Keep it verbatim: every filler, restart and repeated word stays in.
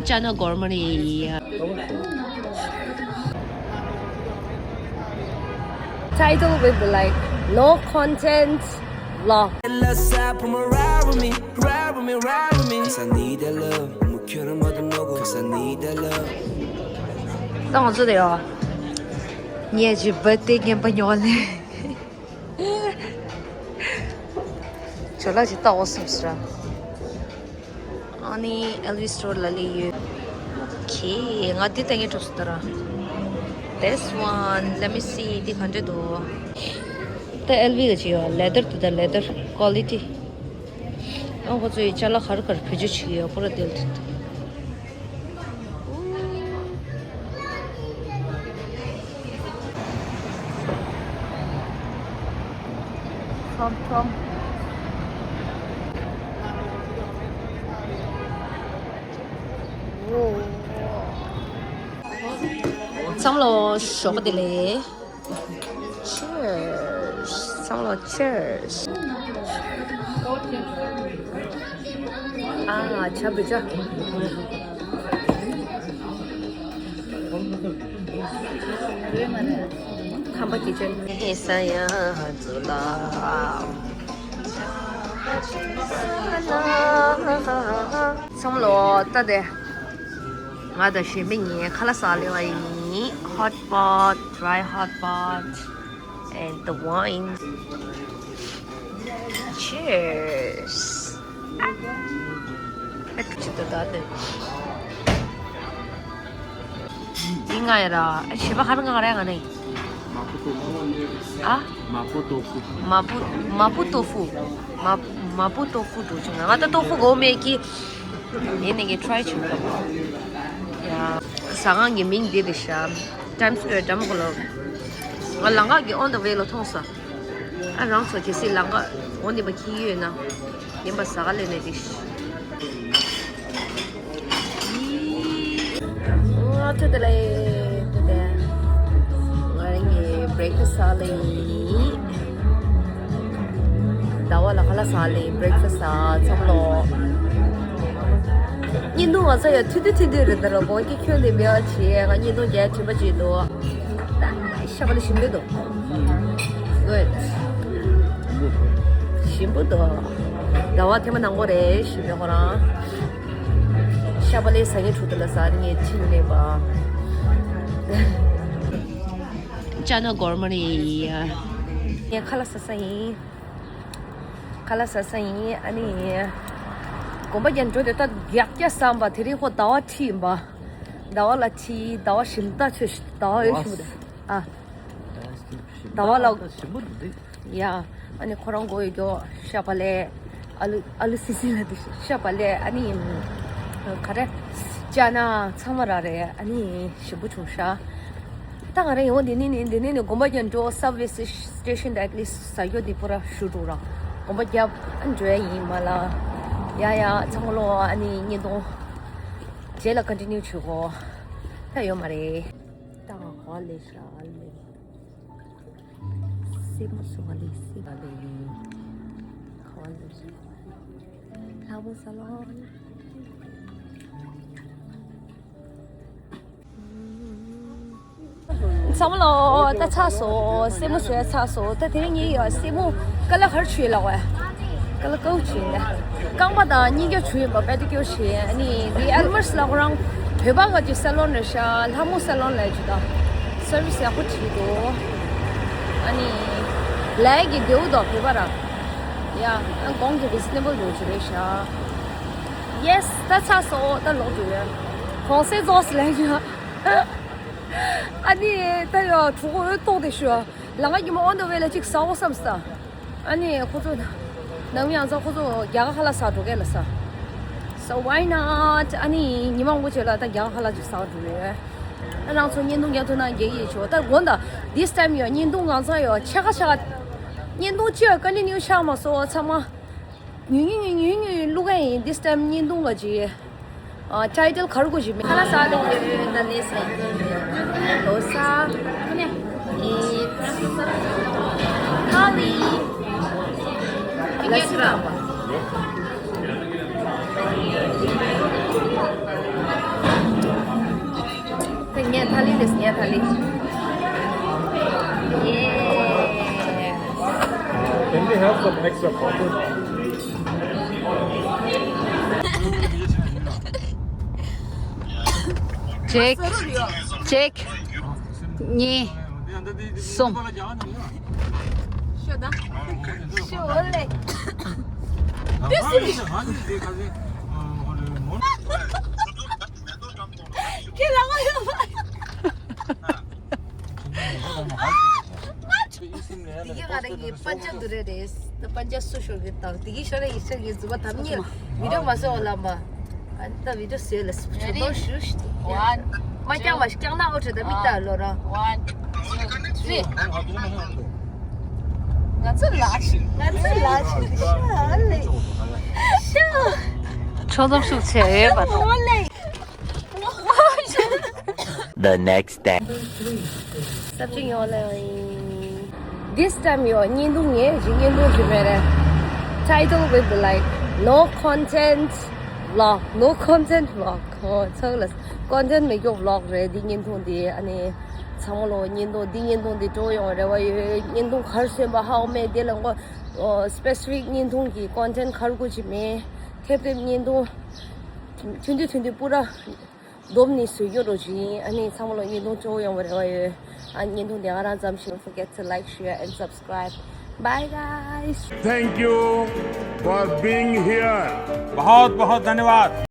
ཅ་ན་གོར་མ་རེད། Title will be like no content vlog. ད་ང་ཚོ་དེ་ཡོ། ངས་ཅི་བར་ཐི་ཌེ་རྔན་པ་ཉོ་ལེ། ཇོ་ལགས་ཅིག་ལྟ་འོ་སོང་ཟེར། ཨ་ནི་ཨེལ་ཝི་སི་སི་ཊོར་ལ་སླེབས་ཡོད། ཁྱེད་ང་འདི་ལྟ་ངའི་གྲོགས་སུ་ལྟ་ར། This one, let me see. འདི་ག་འདྲ་འདུག་ད་ཨེལ་ཝི་ག་ཅི་ཡོད། ལེ་དར་འདུག་ད་ལེ་དར་ཀོ་ལི་ཊི། ཨ་ཁོ་ཚོ་ཡི་ཅ་ལག་ག་རེ་ག་རེ་བེད་སྤྱོད་བྱེད་ཀྱི་ཡོད་པུ་ར་དེ་ལ་དེ། ཁྲོམ་ཁྲོམ། ཚང་མ་ལ་ཞོགས་པ་བདེ་ལེགས། Cheers. ཚང་མ་ལ་cheers. ཨ་ཆ་བུ་ཆ། ཁམས་པ་ཀི་ཅན། ཧེ་ས་ཡ་ཛུ་ལ། ཚང་མ་ལ་ད་དེ། ང་དང་གཞན་མི་གཉིས་ཁ་ལག་ཟ་སླེབས་པ་ཡིན། Hot pot, dry hot pot, and the wine. Cheers. ཨ་ཅི་ད་ད་དེ། འདི་ང་ཡ་ར། ཨ་བྱིས་པ་ག་རེ་ང་ར་ང་ནི། མ་པུ་ཏོ་ཧྥུ། ཨ། མ་པུ་ཏོ་ཧྥུ། མ་པུ་མ་པུ་ཏོ་ཧྥུ། མ་མ་པུ་ཏོ་ཧྥུ་འགྲོ་བྱུང་ང་ད་ཏོ་ཧྥུ་གོ་མེད་ཀི། ཡིན་ནི་གི་ཊི་རའི་བྱུང་ད། ཡ། ཟ་ཁང་གི་མིང་འདི་རེད་ཤག Times Square འགྲམ་གོ་ལོ། ང་ལམ་ཁ་གི་on the way ལ་མཐོང་ས། ཨ་རང་ཚོ་གལ་སྲིད་ལམ་ཁ་འོ་འདི་མ་འཁྱེར་ཡོད་ན། ཡིན་པ་ཟ་ག་ལེ་ནས་རེད། ཨོ་ཐུ་དེ་ལེ་ཐུ་དེ། ང་རང་གི་breakfast ཟ་ལེ་ཡིན། ཟླ་བ་ལ་ཁ་ལག་ཟ་ལེ་breakfast ཟ་ཚང་མ་ལོ། བརྙན་ཐུང་ང་ཚོ་ཡ་ཐུ་དུ་ཐུ་དུ་རེད་ད་ར་བོ་ཀི་ཁྱོད་དེ་མེད་པ་བྱེད་ང་བརྙན་ཐུང་རྒྱག་བྱེད་པ་བྱེད་དོ། ཤ་བ་ལ་ཞིམ་པོ་འདུག Good. ཞིམ་པོ་འདུག་ཟླ་བ་ཐེངས་མ་དང་པོ་རེད་ཞིམ་པོ་ཁོ་རང་། ཤ་བ་ལས་ཟ་ངེས་ཁྲུ་དུ་ལ་ཟ་ངེས་ཕྱིན་ལེ་བ། ཅ་ན་གོར་མ་རེད། ངས་ཁ་ལག་ཟ་ས་ཡིན། ཁ་ལག་ཟ་ས་ཡིན་ཨ་ནི། དགོན་པ་རྒྱན་འགྲོ་དེ་ད་རྒྱག་རྒྱ་བསམ་པ་དེ་རིང་ཁོ་ཟླ་བ་ཁྲིད་ཡིན་པ། ཟླ་བ་ལ་ཁྲིད་ཟླ་བ་ཞིམ་ད་ཆོས་ཤིག་ཟླ་བ་ཡོད་ཤིག་མི་འདུག་ཨ། ཟླ་བ་ལ། ཞིམ་པོ་འདུག་ཡ། ཨ་ནི་ཁོ་རང་མགོ་ཡོད་རྒྱོ་ཤ་བ་ལས། ཨ་ལུ་ཨ་ལུ་སི་སི་ལ་དེ་ཤ་བ་ལས་ཨ་ནི། ག་རེ། ཅ་ན་ཚང་མ་ར་རེད་ཨ་ནི་ཞིམ་པོ་བྱུང་ཤག་ད་ང་རང་ཡོང་འདི་ནི་ནི་འདི་ནི་ནི་དགོན་པ་རྒྱན་འགྲོ་subway station directly ཟ་རྒྱོ་འདི་པུ་ར་ཞུ་འགྲོ་ར་དགོན་པ་རྒྱབ་ཨ་འགྲོ་ཡ་ཡིན་མ་ལ། ཡ་ཡ་ཚང་མ་ལོ་ཨ་ནི་བརྙན་ཐུང་རྗེས་ལ་continue བྱེད་གོ་ད་ཡོད་མ་རེད། ད་ང་གོ་ལེ་ཤ་ལེ། སེ་མོ་སུ་བ་ལེ་སེ་བ་ལེ། ཁ་བ་ལེ་སེ། ལྷ་མོ་ས་ལོ། ཚང་མ་ལོ་ད་ཚར་སོང་སེ་མོ་ཟོས་ཚར་སོང་ད་དེ་རིང་ངའི་ཡ་སེ་མོ་ཀ་ལ་གར་ཆུ་ལ་བས། ཀ་ལ་ཀའུ་ཆུ་ཡིན་ད། རྐང་པ་དང་གཉིས་ཀ་ཆུ་ཡིན་པ་པེ་ཏི་ཀྱོར་བྱས་ཨ་ནི་འདི་ཨལ་མར་སི་ལ་ཁོ་རང་བོད་པ་ག་ཅིག་སེ་ལོན་རེད་ཤག་ལྷ་མོ་སེ་ལོན་ལས་ཅིག་ད། སར་བི་སི་ཡག་པོ་བྱེད་འདུག་ཨ་ནི། ལས་ཀྱི་རྒྱའུ་དང་བོད་པ་ར། ཡ། ཨ་གོང་གི་རི་སི་ནེ་བལ་རེད་ཅིག་རེད་ཤག Yes ད་ཚར་སོང་ད་ལོག་འགྲོ་ཡ། གོང་སེ་རྫོགས་ལས་ཡ། ཨ་ནི་ད་ཡ་གྲོགས་པོ་འོད་ཏོག་དེ་ཤུ། ལ་ང་གི་མ་on the way ལ་ཅིག་ཟ་འོ་བསམ་ས། ཨ་ནི་ཁོ་ཚོ་ནང་མི་ཡང་ཚ་ཁོ་ཚོ་རྒྱ་གར་ཁ་ལག་ཟ་འགྲོ་གས་ལ་ས། So why not? ཨ་ནི་ཉི་མ་མགོ་བྱས་ལ་ད་རྒྱ་གར་ཁ་ལག་ཅིག་ཟ་འགྲོ་ཡོད། ཨ་རང་ཚོ་བརྙན་ཐུང་རྒྱག་ཐུབ་ན་རྒྱག་གི་ཡོད་ཆོག་ད་དགོངས་དག this time ཡོད་བརྙན་ཐུང་ང་ཚ་ཡོད་ཆེ་ཁ་ཆེ་ཁ། བརྙན་ཐུང་ཅི་ཡོད་continue ཆགས་མ་སོང་ཚང་མ། ཉུང་ཉུང་ཉུང་ཉུང་ཉུང་བླུག་ག་ཡིན། This time བརྙན་ཐུང་ག་ཅི། ཨ་ཊའི་ཊལ་ག་རེ་དགོས་ཅི་མེད། ཁ་ལག་ཟ་འདོད་ཡོད་ད་ནས་ཟ། དོ་ས། ཨི། ཐ་ལི། ལ་སི་ར་བ། Can we have some extra bubble? Check. Check. གཉིས། གསུམ། ཤོད་ད། ཤོད་ཨོ་ལེ། ཁྱེད་ལ་ང་ཡོད་པ། དེ་གི་ང་རང་གི་པན་ཇ་དུ་རེ་རེད། ད་པན་ཇ་སུ་ཤོར་གི་དང་དེ་གི་ཤོར་ཡི་ཤར་གི་ཟུ་བ་དམ་ཉེ་བི་ཌིའོ་མ་སོ་ལམ་པ། ཨ་ད་བི་ཌིའོ་སེ་ལ་སུ་ཆོ་དོ་ཤུ་ཤུ། One, མ་ཀྱང་མ་ཀྱང་ན་ཨོ་ཆོ་ད་མི་ད་ལོ་ར། One, two, three. ང་ཚོ་ལ་ཤི། ང་ཚོ་ལ་ཤི་ཤ་ལེ། ཤ། ཆོ་དོ་ཤུ་ཆེ་ཡོད་པ། ཨོ་ལེ། The next day. ས་བཅུ་ཡོང་ལེ། This time ཡོ་བརྙན་ཐུང་ངས་ཅིག་བརྙན་ཐུང་ཞིག་མེད་རེད། Title will be like no content vlog, no content vlog. ཨོ་ཚང་ལ་ཀོན་ཊེན་མེད་རྒྱུ་བི་ལོག་རེད་འདི་བརྙན་ཐུང་འདི། ཨ་ནི་ཚང་མ་ལོ་བརྙན་ཐུང་འདི་བརྙན་ཐུང་འདི་སྤྲོ་ཡོང་རེ་བ་ཡོད། བརྙན་ཐུང་གར་སོན་པ་ཧའོ་མེད་དེ་ལ་ངོ་སི་པེ་སི་ཕིག་བརྙན་ཐུང་གི་ཀོན་ཊེན་གར་དགོས་ཅིག་མེད། ཐེབས་ཐེབས་བརྙན་ཐུང་ཐུན་ཐུན་ཐུན་ཐུན་པུ་ར། སྡོམ་ནི་བཟོས་རྒྱུ་རོ་ཅིང་། ཨ་ནི་ཚང་མ་ལོ་བརྙན་ཐུང་སྤྲོ་ཡོང་བ་རེ་བ་ཡོད། ཨ་བརྙན་ཐུང་དེ་ང་རང་ཙམ་ཞིག Don't forget to like, share and subscribe. Bye guys. Thank you for being here. बहुत बहुत धन्यवाद.